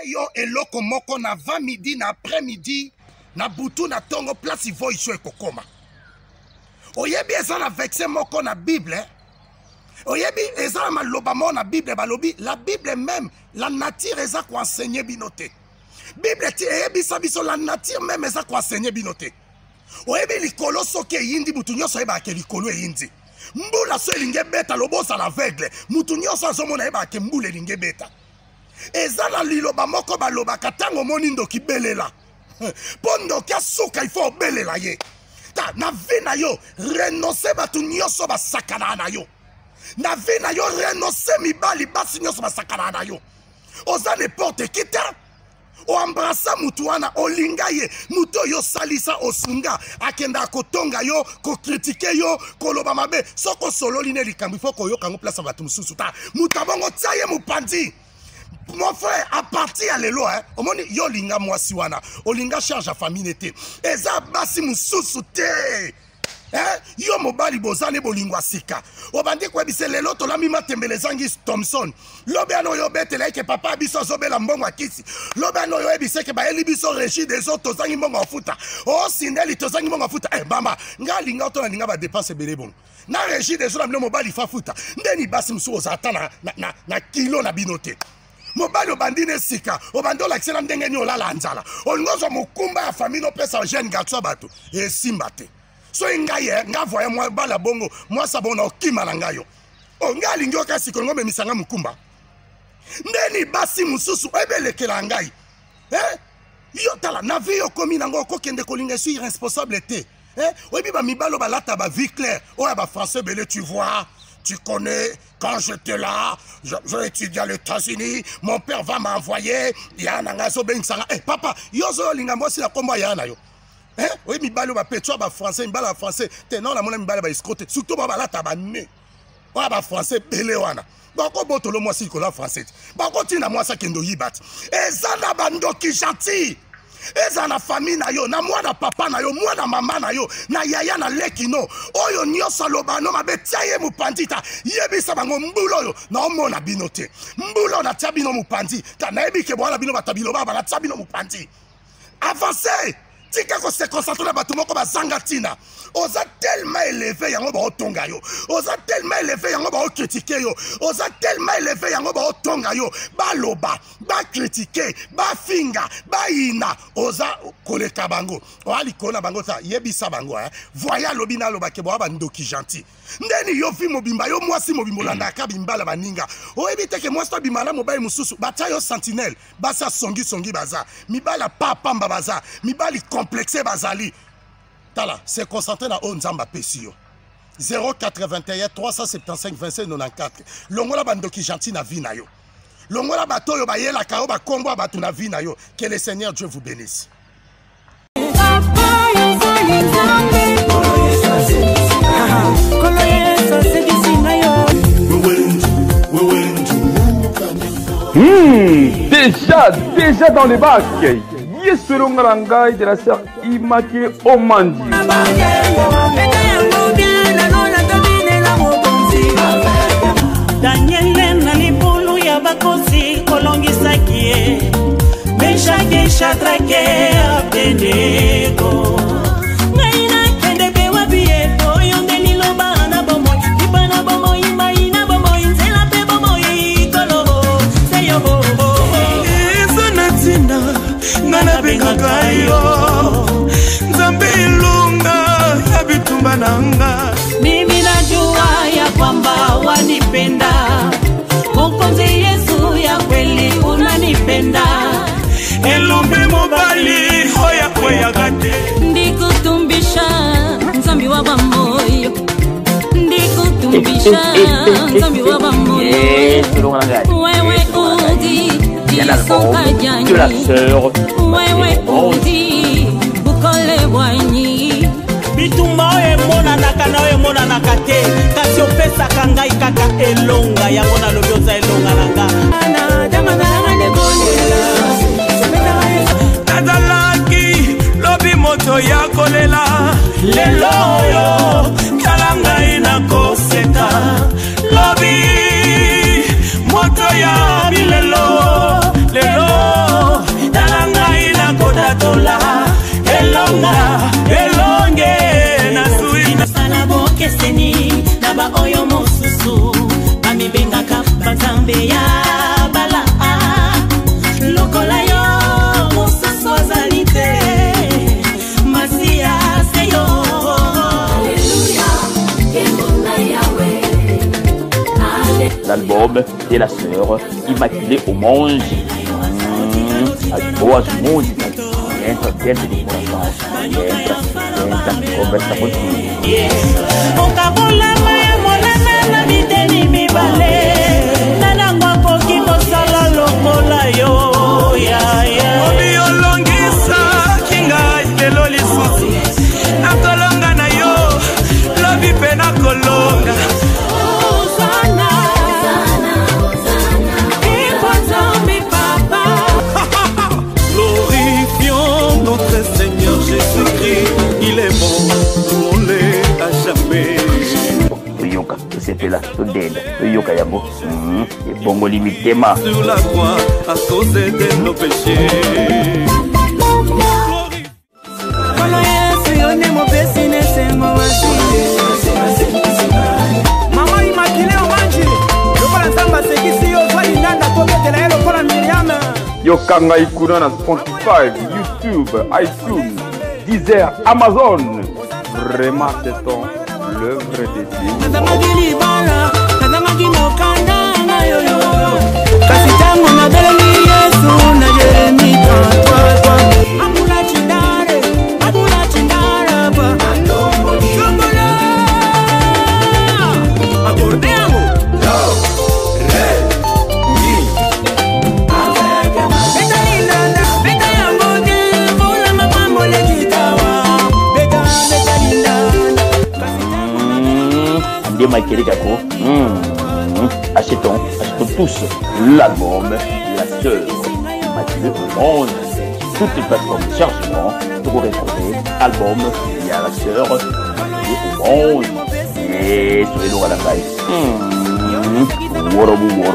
Yo eloko moko na avant midi na après midi na butu na tongo place voice oyo ekokoma. Oyebi eza na verset moko na Bible, oyebi eza na maloba moko na Bible balobi la Bible même la nature eza ko enseigner bino te. Bible ti eyebisa biso la nature même eza ko enseigner bino te. Oyebi likolo soki eyindi mutu nyonso ayebaka ke likolo eyindi. Mbula so elingi ebeta lobo ozala aveugle, mutu nyonso azomona ayebaka ke mbula elingi ebeta. Eza na liloba moko balobaka ntango omoni ndoki belela, mpo ndoki asuka ifo obelela ye. Ta na vie na yo renonce bato nyonso basakanaka na yo. Na vie na yo renonce mibali basi nyonso basakanaka na yo. Oza n'importe qui te. Oembrassa mutu wana, olinga ye, mutu oyo osalisa, osunga, akendaka kotonga yo, kokritike yo, koloba mabe. Soki osololi ne likambo, il faut koyoka yango place ya bato mosusu. Ta mutu abongo tia ye mopanzi. Mon frère, à partir ya lelo, hein, omoni yo olinga mwasi wana, olinga charge ya famille te, eza basi mosusu te. Hein? Yo mobali bozali bolingo ya sika, obandi koyebisa lelo tolami matembele ezangi Thomson, lobi ana oyo obetela eke papa biso azobela mbongo ya kisi, lobi ana oyo oyebisa eke bayeli biso régie des eaux tozangi mbongo ya futa, osindeli tozangi mbongo ya futa. Eh, mama nga alinga to nalinga ba dépense ebele bongo na régie des eaux na bino mobali fa futa ndeni basi mosusu ozala ata na kilo na bino te. Mobali obandi na esika obandi olakisela ndenge nini olala nzala, olingi ozwa mokumba ya famille opesa jeune garçon ya bato esimba te. Soki ngai ye nga voye mwa bala bongo mwasa bongo na okima na ngai yo o ngai alingi oka sikoyo ngo memisa nga mokumba ndeni basi mosusu ebelekela ngai eh? Yo tala na vie okomi nango okokende kolinga esu irresponsable te. Eh? Oyebi ba mibalo balata ba vie claire oyo ya ba français ebele, tu vois, tu connais, quand j'étais là, je étudiais à l'États-Unis, mon père va m'envoyer, ya na nga azobengisa nga. Eh, papa, yo ozo olinga mwasi na kombo ya na yo. Eh, oyebi mibali oyo bapetwa ba français, mibali ya français te, non, namona mibali ba escroc te, surtout ba balata ba ne. Oyo ba français ebele wana. Bakobotolo mwasi likolo ya français te. Bakotinda mwasi akende oyiba te. Eza na bandoki gentil. Eza na famille na yo, na mwana papa na yo, mwana mama na yo, na yaya na leki no. Oyo nyonso aloba no mabe, tia ye mopanzi ta. Yebisa bango mbula oyo na omona bino te. Mbula oyo natia bino mopanzi. Ta nayebi ke bwana bino bato biloba ba natia bino mopanzi. Avancez! Tika ko se concentrer na bato moko bazanga tina. Oza tellement élevé yango ba otonga yo. Oza tellement élevé yango ba critiquer yo. Oza tellement élevé yango ba otonga yo. Baloba, ba critiquer, ba finga, ba yina. Oza koleka bango. Oa likolo na bango ta yebisa bango hein. Voya lobi na loba ke boa ba ndoki gentil. Ndeni yo fi mobimba yo mwasi mobimba olandaka bimbala baninga. Oyebi te ke mwasi to bimala mobali mosusu batia yo sentinelle. Basi asongi songi baza, mibali pa pamba baza, mibali complexe bazali. Tala, se concentrer na oyo Nzambe apesi yo. 081 375 27 94. Longola bandoki gentil na vie na yo. Longola bato oyo bayelaka yo bakombo ya bato na vie na yo. Que le Seigneur Dieu vous bénisse. Déjà dans les bacs, Yesu elonga na ngai de la sœur Immaculée Omandi. Daniel na libulu ya bakosi kolongisaki ye, Meshake, Shadrake, Abednego. Ngai nakende mpe wapi ye, oyo nde liloba na bomoi, lipa na bomoi, mai na bomoi, nzela mpe bomoi, kolo se yo. Eza na ntina nga nabengaka yo Nzambe elonga ya bitumba na nga. Mimi najua ya kwamba wanipenda, Mokonzi Yesu ya kweli unanipenda. Elombe mobali oyo akweyaka te. Ndikutumbisha Nzambi wa bamoyo, ndikutumbisha Nzambi wa bamoyo. Wewe udi disonka janyi, wewe udi bukole bwanyi. Bitumba oyo emonanaka na oyo emonanaka te, kasi opesaka ngai kaka elonga yango nalobi oza elonga na nga. Nazalaki lobi moto ya kolela, lelo oyo tala ngai nakoseka. Lobi moto ya bilelo, lelo Natatola elonga elonge nazwi. Nasala bokeseni na baoyo mosusu bamibengaka banzambe ya bala. Lokola yo mosusu azali te, Masiya se yo. L'album de la sœur Immaculée Omonge. As boas músicas. Entra dentro do coração. Entra, senta, conversa contigo. Okabolama ya monana na biteni mibale, nanango akoki kosala lokola yo ya ya. Obi olongisaki ngai lelo lisusu nakolonga na yo lobi mpe nakolonga. Hosanna, Nkembo Nzambe Papa. Glorifions notre Seigneur Jésus-Christ, il est bon, louons-le à jamais. Toyoka, tosepela, todenda, toyoka yango. Ebongoli mitema. Sur la croix, à cause de nos péchés. Nkolo Yesu, yo nde mopesi na esengo masile. Mama Imakile Omanji, lokola Nzambe asekisi yo, ozwa lindanda, tobetela ye lokola Miriam. Yoka ngai kuna na Spotify, YouTube, iTunes, Deezer, Amazon. Vraiment, c'est ton l'œuvre de Dieu. Nazangaki libala, nazangaki mokanda na yoyo, kasi ntango nabeleli Yesu na Jeremi 33, amula chindare, amula chindaraba tombola akorde yango. Beta lindanda, beta yango te, mpona mapamboli ekitawa. Beta, beta lindanda, kasi ntango Nde Michael Kako. Achetons, achetons tous l'album La Sœur Immaculée Omonge. Toutes les plateformes de chargement pour retrouver album ya la sœur Immaculée Omonge. Et sur les à la taille. Worobu woro.